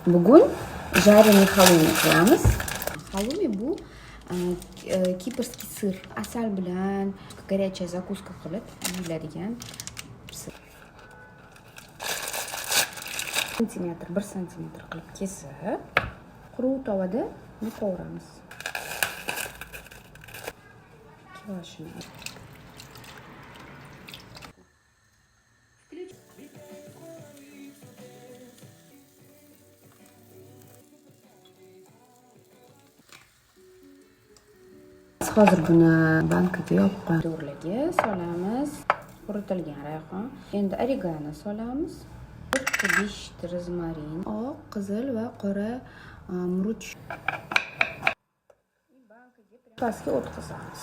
Bugun жареный halloumi qilamiz. Halloumi bu кипрский сыр, asal bilan горячая закуска qilib yeyiladigan сыр. Santimetr, 1 santimetr qilib kesib, quruq tovada buni qovuramiz. Kivashini. Biz hozir buni bankaga yopib qo'yamiz. Do'rlarga solamiz. Quritilgan rayhon. Endi oregano solamiz. Bitta beshta rozmarin, oq, qizil va qora murch. Pastga o'tkazamiz.